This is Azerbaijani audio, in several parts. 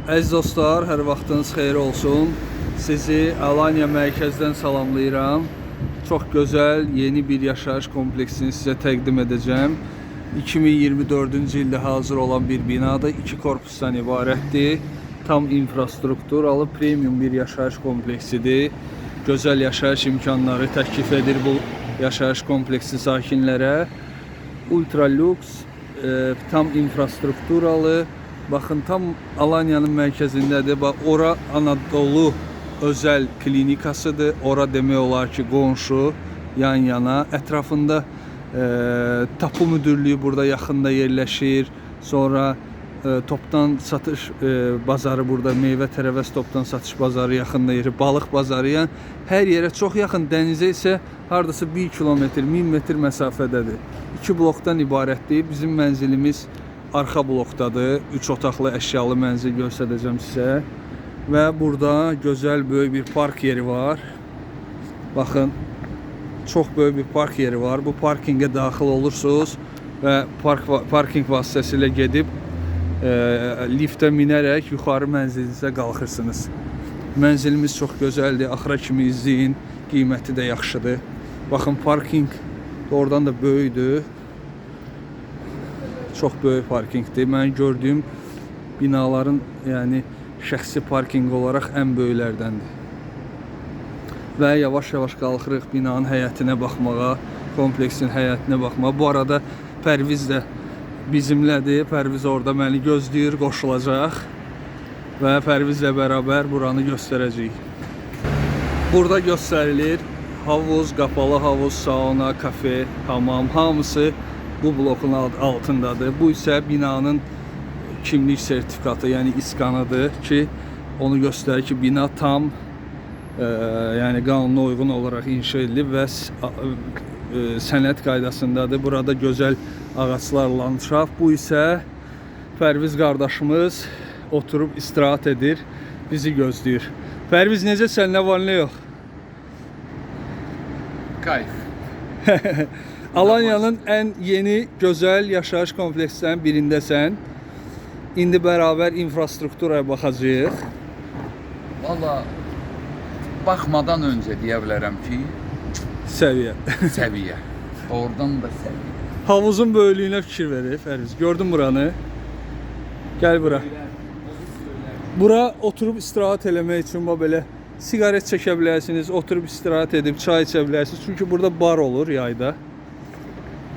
Əziz dostlar, hər vaxtınız xeyir olsun. Sizi Alanya mərkəzdən salamlayıram. Çox gözəl yeni bir yaşayış kompleksini sizə təqdim edəcəm. 2024-cü ildə hazır olan bir binadır. İki korpusdan ibarətdir. Tam infrastrukturalı premium bir yaşayış kompleksidir. Gözəl yaşayış imkanları təklif edir bu yaşayış kompleksi sakinlərə. Ultra lüks, tam infrastrukturalı. Baxın, tam Alanyanın mərkəzindədir. Bax, ora Anadolu özəl klinikasıdır. Ora demək olar ki, qonşu, yan yana. Ətrafında tapu müdürlüyü burada yaxında yerləşir. Sonra topdan satış bazarı burada, meyvə tərəvəz topdan satış bazarı yaxında yeri, balıq bazarı, yəni hər yerə çox yaxın. Dənizə isə hardasa 1 kilometr, 1000 metr məsafədədir. İki blokdan ibarətdir. Bizim mənzilimiz arxa blokdadır. 3 otaqlı əşyalı mənzil göstərəcəm sizə. Və burada gözəl böyük bir park yeri var. Baxın, çox böyük bir park yeri var. Bu parkinqə daxil olursunuz və parkinq vasitəsilə gedib liftə minərək yuxarı mənzilinizə qalxırsınız. Mənzilimiz çox gözəldir. Axıra kimi izləyin. Qiyməti də yaxşıdır. Baxın, parkinq doğrudan da böyükdür. Çox böyük parkinqdir. Mən gördüyüm binaların, yəni şəxsi parkinq olaraq ən böyüklərdəndir. Və yavaş-yavaş qalxırıq binanın həyətinə baxmağa, kompleksin həyətinə baxmağa. Bu arada Pərviz də bizimlədir. Pərviz orada məni gözləyir, qoşulacaq. Və Pərvizlə bərabər buranı göstərəcəyik. Burada göstərilir havuz, qapalı havuz, sauna, kafe, hamam, hamısı bu blokun altındadır. Bu isə binanın kimlik sertifikatı, yəni iskanıdır ki, onu göstərir ki, bina tam yəni qanuna uyğun olaraq inşa edilib və sənəd qaydasındadır. Burada gözəl ağaclar, landşaft. Bu isə Pərviz qardaşımız oturub istirahət edir, bizi gözləyir. Pərviz, necəsən, nə var, nə yox? Kayf. Alanyanın ən yeni gözəl yaşayış komplekslərinin birindəsən. İndi bərabər infrastrukturaya baxacağıq. Valla baxmadan öncə deyə bilərəm ki, Səviyyə. səviyyə. Doğrudan da səviyyə. Havuzun böyüklüyünə fikir verir Pərviz. Gördün buranı? Gəl bura. Bura oturub istirahət eləmək üçün bax belə siqaret çəkə bilərsiniz, oturub istirahət edib çay içə bilərsiniz. Çünki burada bar olur yayda.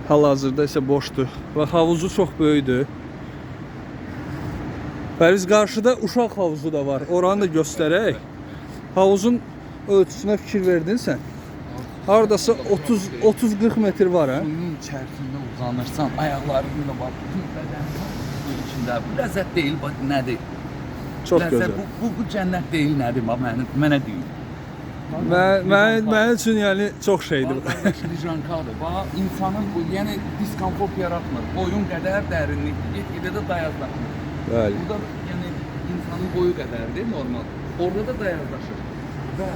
Hal-hazırda isə boşdur. Bax, havuzu çox böyükdür. Pərviz, qarşıda uşaq havuzu da var. Oranı da göstərək. Havuzun ölçüsünə fikir verdin sən? Hardasa 30-40 metr var, hə? Suyun içərisində uzanırsan, ayaqların da var, bütün bədənin suyun içində. Bu ləzzət deyil, bax nədir? Çox Ləzzət, gözəl. Bu cənnət deyil, nədir? Bax mənə deyin. Mənim üçün yəni çox şeydir. Bax, qardaş, lijankadır. Bax, insanın bu, yəni diskomfort yaratmır. Boyun qədər dərinlikdir. Get-gedə də dayazlaşır. Bəli. Burada yəni insanın boyu qədərdir normal. Orada da dayazlaşır. Və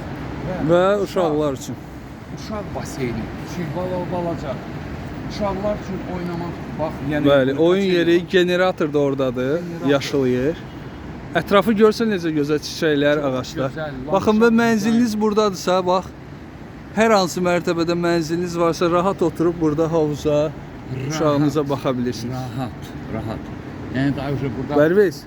Və uşaqlar üçün. Uşaq baseyni, kiçik, balaca. Uşaqlar üçün oynamaq, bax, yəni Bəli, oyun kaçeli yeri, var. generator da oradadır, Generator. yaşıl yer. Ətrafı görsən necə gözəl çiçəklər, Çox ağaclar. gözəl, Baxın və landşaft mənziliniz buradadırsa, bax, hər hansı mərtəbədə mənziliniz varsa rahat oturub burada havuza, uşağınıza baxa bilirsiniz. Rahat, rahat. Yəni daha uje burada Pərviz,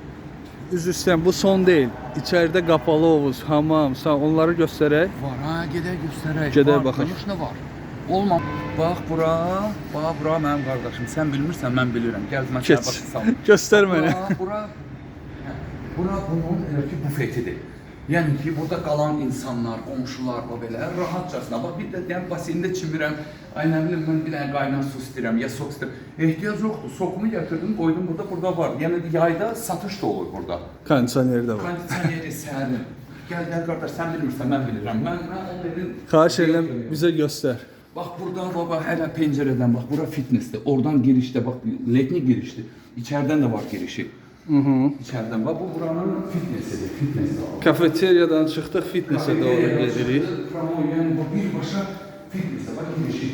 üzr istəyirəm, bu son deyil. İçəridə qapalı hovuz, hamam, onları göstərək. var. Ha, gedək göstərək. Gedək var, baxaq. Nə var? Olma. Bax bura, bax bura mənim qardaşım. Sən bilmirsən, mən bilirəm. Gəl mən sənə başa salım. Göstər mənə. Bura bunun elə ki bufetidir. Yəni ki, burada qalan insanlar, qonşular və belə rahatcasına. Bax bir də yəni baseyndə çimirəm. Ay nə bilim mən bir dənə qaynar su istəyirəm, ya sok istəyirəm. Ehtiyac yoxdur. Sokumu gətirdim, qoydum burada, burada var. Yəni yayda satış da olur burada. Kondisioner də var. Kondisioneri sərin. Gəl, gəl qardaş, sən bilmirsən, mən bilirəm. Mən o evin Xahiş edirəm bizə göstər. Bax buradan baba hələ pəncərədən bax bura fitnessdir. Oradan girişdə bax letni girişdir. İçəridən də var girişi. İçəridən bax bu buranın fitnessidir, fitness zalı. Kafeteriyadan çıxdıq, fitnessə doğru gedirik. Pramo, yəni bu birbaşa fitnessə bax girişi.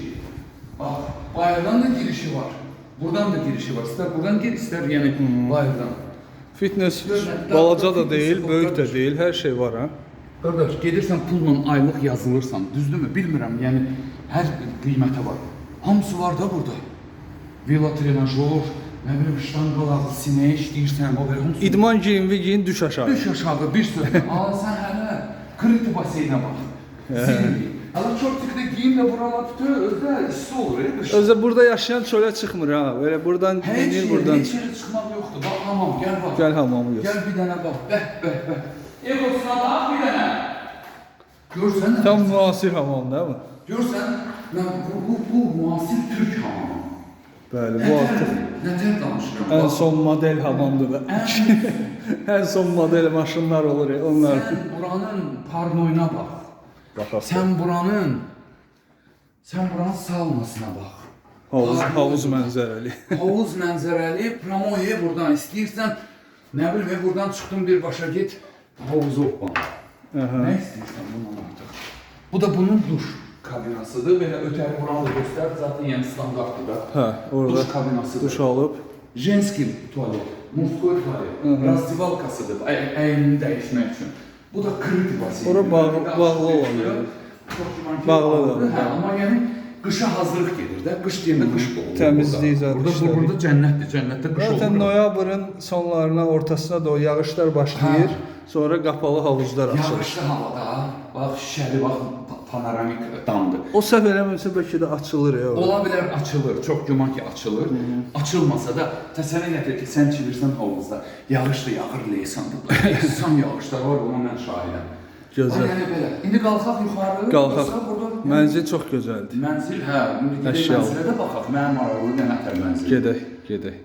Bax bayırdan da girişi var. Buradan da girişi var. İstər buradan gir, istər yəni bayırdan. Fitness balaca da deyil, böyük də deyil, hər şey var ha. Qardaş, gedirsən pulla aylıq yazılırsan, düzdürmü? Bilmirəm, yəni hər qiymətə var. Hamısı var da burada. Velo trenajor, nə bilim ştanqalar, sinəyə işləyirsən, o belə hamısı. İdman geyimi geyin, düş aşağı. Düş aşağı bir sözlə. Aa sən hələ kriti baseyninə bax. Zilli. Hələ çox çıxdı geyim də buralar bütün özdə isti olur, qış. Özdə burada yaşayan çölə çıxmır ha. Belə buradan Heç enir, yerə, buradan. heç yerə çıxmaq yoxdur. Bax hamam, gəl bax. Gəl hamamı göstər. Gəl bir dənə bax. Bəh, bəh, bəh. Egosuna bax bir dənə. Görsən nə? Tam müasir hamam değil mi? Görsən, mən bu müasir türk hamamı. Bəli, bu artıq Nətər danışıram? ən Bax, son model hamamdır da. Ən son model maşınlar olur ya, onlar. Sən buranın parnoyuna bax. Baxaq. Sən buranın saunasına bax. Havuz, havuz mənzərəli. Havuz mənzərəli, pramoye buradan istəyirsən, nə bilim, buradan çıxdın birbaşa get, havuzu oxlan. Nə istəyirsən bundan artıq? Bu da bunun duş kabinasıdır. Belə ötəri buranı da göstər, zaten yəni standartdır da. Hə, orada Duş kabinasıdır. duş alıb. Jenski tualet, murskoy tualet, razdivalkasıdır, əynini dəyişmək üçün. Bu da kriti baseyni. Ora bağlı olan yer. Çox güman ki, Bağlı bağlıdır. da. Hə, amma yəni qışa hazırlıq gedir də. Qış deyəndə qış olur. Təmizlik burada. zaten Burada, işləri. burada cənnətdir, cənnətdə qış Zaten olur. noyabrın sonlarına, ortasına da o yağışlar başlayır. Sonra qapalı havuzlar açılır. Yağışlı havada, bax şüşəli, bax panoramik damdır. O səhv eləmirəmsə bəlkə də açılır ya. ora. Ola bilər açılır, çox güman ki açılır. Açılmasa da təsəvvür gətir ki, sən çimirsən hovuzda. Yağış da yağır, leysandır. Leysan yağışlar var, buna mən şahidəm. Gözəl. Ay, Yəni belə. İndi qalxaq yuxarı. Qalxaq. yoxsa Burada, Mənzil çox gözəldir. Mənzil, hə, indi gedək Əşyalı. mənzilə də baxaq. Mənim maraqlı nə nətər mənzil. Gedək, gedək.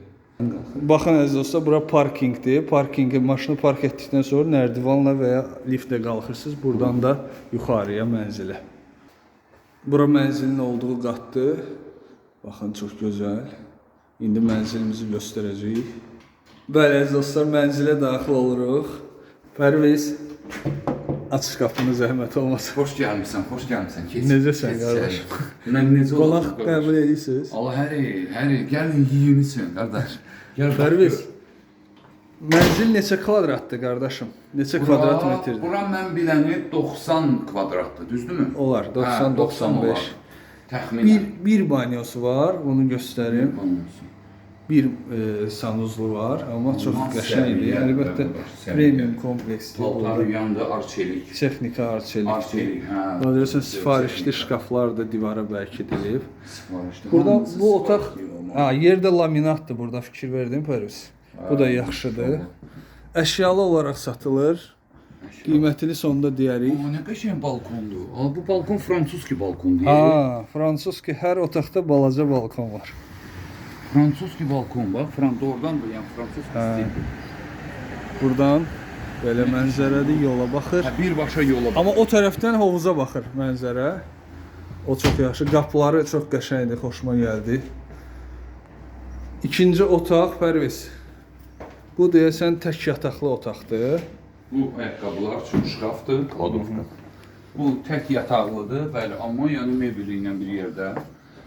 Baxın əziz dostlar, bura parkinqdir. Parkinqi maşını park etdikdən sonra nərdivanla və ya liftlə qalxırsınız. Buradan da yuxarıya mənzilə. Bura mənzilin olduğu qatdır. Baxın çox gözəl. İndi mənzilimizi göstərəcəyik. Bəli əziz dostlar, mənzilə daxil oluruq. Pərviz, aç qapını zəhmət olmasa. Xoş gəlmisən, xoş gəlmisən. Keç. Necəsən keç qardaş? içəri. Mən necə olum? Qonaq qəbul edirsiniz? Allah hər il, hər il. Gəlin yeyin için qardaş. Gəl bax, Pərviz, gör. mənzil neçə kvadratdır qardaşım? Neçə kvadrat metrdir? Bura mən biləni 90 kvadratdır, düzdürmü? Olar, Hə, 90-95. olar. Təxminən. Bir banyosu var, onu göstərim. Banyosu. Bir sanuzlu var, amma çox Aman qəşəngdir. səviyyə, Əlbəttə qardaş, səviyyə. premium kompleksdir. Paltar Orada yandı, arçelik. texnika arçelikdir. Arçelik, hə. Ona görəsən sifarişli şkaflar da divara bərkidilib. Sifarişli. Burada Hamısı bu otaq, sifarişli olmalı. ha, yerdə laminatdır burada fikir verdim Pərviz. Bu da yaxşıdır. Əşyalı olaraq satılır. Qiymətini sonda deyərik. O nə qəşəng balkondur. Aa, bu balkon fransuzki balkondur. Ha, fransız ki hər otaqda balaca balkon var. Fransuzki balkon bax, doğrudan da yəni fransuz stildir. Buradan belə mənzərədir, yola baxır. Hə, birbaşa yola bax. Amma o tərəfdən hovuza baxır mənzərə. O çox yaxşı. Qapıları çox qəşəngdir, xoşuma gəldi. İkinci otaq Pərviz. Bu deyəsən tək yataqlı otaqdır. Bu ayaqqabılar üçün şkafdır, kladovka. Bu tək yataqlıdır, bəli, amma yəni mebeli ilə bir yerdə.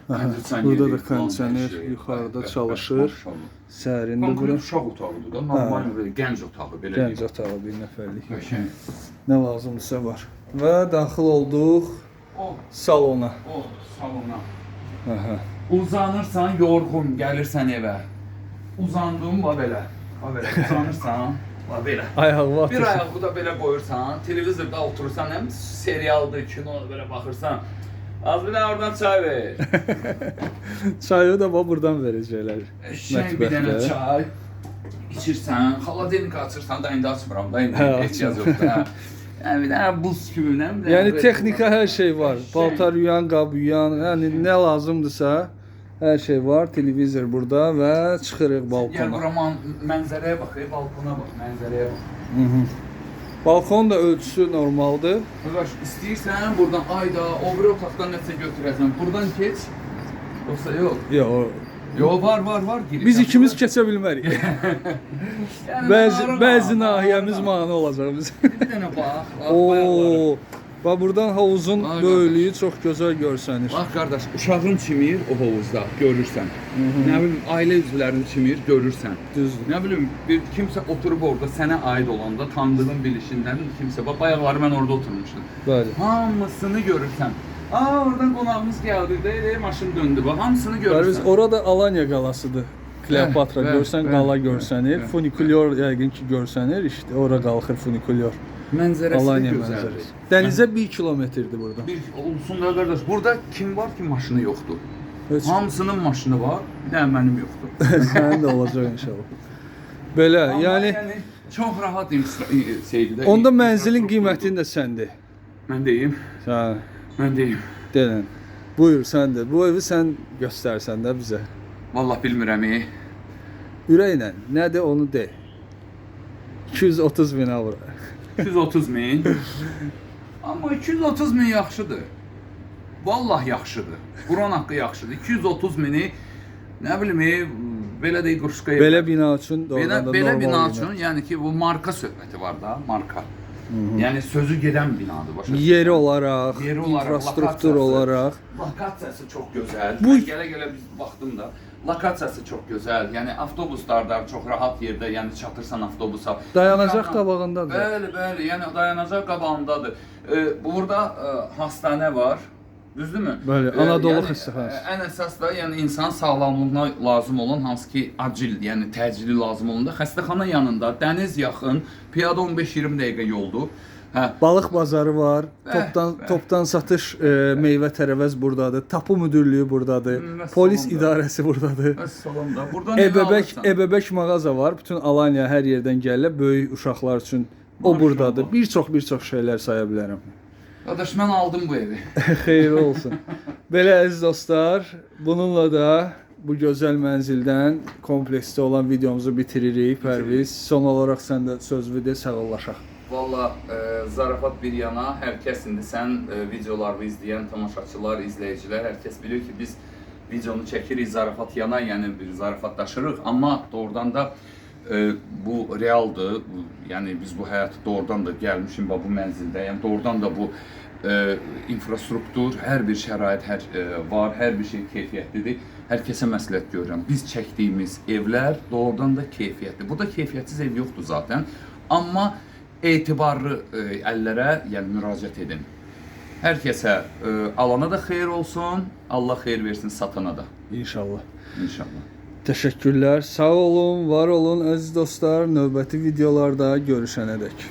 Kondisioner, Burada da falan, hər kondisioner şey. yuxarıda Bəh, bəh, çalışır. maşallah. Sərindir Konkret bura. uşaq otağıdır da, normal belə gənc otağı belə Gənc deyim. otağı bir nəfərlik. Qəşəng. Nə lazımdırsa var. Və daxil olduq O, salona. o salona. Aha. Uzanırsan yorğun, gəlirsən evə. Uzandın va belə. Va belə uzanırsan, va belə. Ayağını Bir atırsan. ayağı da belə qoyursan, televizorda oturursan, həm serialdır, kinodur belə baxırsan. Az bir dənə oradan çay ver. Çayı da bax buradan verəcəklər. Qəşəng bir dənə Mətbəxdə. çay içirsən, xaladelnik açırsan da indi açmıram da indi Hə, ehtiyac yoxdur. Hə. Yəni bir dənə buz kimi, nə bilim. Yəni texnika hər şey var. Paltar yuyan, qab yuyan, yəni nə lazımdırsa hər şey var. Televizor burada və çıxırıq Gəl balkona. bura mənzərəyə bax, balkona bax, mənzərəyə bax. Balkon da ölçüsü normaldır. Qardaş, istəyirsən buradan ayda o biri otaqdan nəsə götürəsən. Buradan keç. Yoxsa yox. Yox, o- Yo var var var giriş. biz ikimiz keçə bilmərik. Yəni Bəzi narahat, bəzi nahiyəmiz narahat. mane olacaq bizə. Bir dənə bax. Bax, bayaqları. Oo. Bax buradan havuzun Ay, böyüklüyü çox gözəl görsənir. Bax qardaş, uşağın çimir o hovuzda görürsən. Nə bilim, ailə üzvlərinin çimir görürsən. Düzdür. Nə bilim, bir kimsə oturub orada sənə aid olanda tanıdığın bilişindən kimsə, bax bayaqları mən orada oturmuşdum. Bəli. Hamısını görürsən. Aa, oradan qonağımız gəldi, de, maşın döndü. Bax, hamısını Pərviz, görürsən. orada Alanya qalasıdır. Kleopatra Bəli, görsən bəli, qala bəli, görsənir. bəli. Funikulyor yəqin ki görsənir. İşte ora qalxır funikulyor. Mənzərəsi də Alanya gözəldir. mənzərəsi. Dənizə 1 kilometrdir buradan. Bir olsun da qardaş, burada kim var ki maşını yoxdur? Heç Hamısının maşını var, bir dənə mənim yoxdur. sənin də olacaq inşallah. Belə, Amma yəni yəni çox rahat şeydir də. onda mənzilin infrastrukturdur. qiymətini də sən de. Mən deyim, Hə, mən deyim. denən. Buyur sən də. Bu evi sən göstərsən də bizə. Vallahi bilmirəm. Ürəklə nədir onu de. 230 min avro. 230 min. Amma 230 min yaxşıdır. Vallahi yaxşıdır. Quran haqqı yaxşıdır. 230 mini nə bilim, belə deyək qurşqa. Belə bina üçün belə, doğrudan da belə normal bina qiymət. üçün, yəni ki, bu marka söhbəti var da, marka. Yəni sözü gedən binadır, başa düşürsən? Yeri olaraq, Yeri olaraq, infrastruktur lokasiyası. olaraq. Lokasiyası çox gözəl. Bu- Bu gələ-gələ biz baxdım da, lokasiyası çox gözəl. Yəni avtobuslar da çox rahat yerdə, yəni çatırsan avtobusa. Dayanacaq Yəni, qabağındadır. Bəli, bəli, yəni dayanacaq qabağındadır. Burada hastanə var. Düzdürmü? Bəli, Anadolu yəni, xəstəxanası. Ən əsas da yəni insan sağlamlığına lazım olan hansı ki acil, yəni təcili lazım olanda xəstəxana yanında, dəniz yaxın, piyada 15-20 dəqiqə yoldur. Hə, Balıq bazarı var. Bəh, Topdan bəh. topdan satış meyvə tərəvəz burdadır. Tapu müdürlüyü burdadır. Vəssalam Polis da. idarəsi burdadır. Vəssalam da. Buradan evi Ebebək alırsan. ebebək mağaza var. Bütün Alanya hər yerdən gəlirlər. Böyük uşaqlar üçün o Maşallah. burdadır. Bir çox şeylər saya bilərəm. Qardaş mən aldım bu evi. Xeyir olsun. Belə əziz dostlar, bununla da bu gözəl mənzildən kompleksdə olan videomuzu bitiririk. Pərviz, son olaraq sən də sözünü de, sağollaşaq. Valla zarafat bir yana, hər kəs indi sən videolarını izləyən tamaşaçılar, izləyicilər, hər kəs bilir ki, biz videonu çəkirik zarafat yana, yəni bir zarafatlaşırıq, amma doğrudan da bu realdır. Yəni biz bu həyatı doğrudan da gəlmişim bax bu mənzildə, yəni doğrudan da bu infrastruktur, hər bir şərait hər var, hər bir şey keyfiyyətlidir. Hər kəsə məsləhət görürəm. Biz çəkdiyimiz evlər doğrudan da keyfiyyətli. Burada keyfiyyətsiz ev yoxdur zaten. Amma etibarlı əllərə, yəni müraciət edin. Hər kəsə alana da xeyir olsun, Allah xeyir versin satana da. İnşallah. İnşallah. Təşəkkürlər. Sağ olun, var olun əziz dostlar. Növbəti videolarda görüşənədək.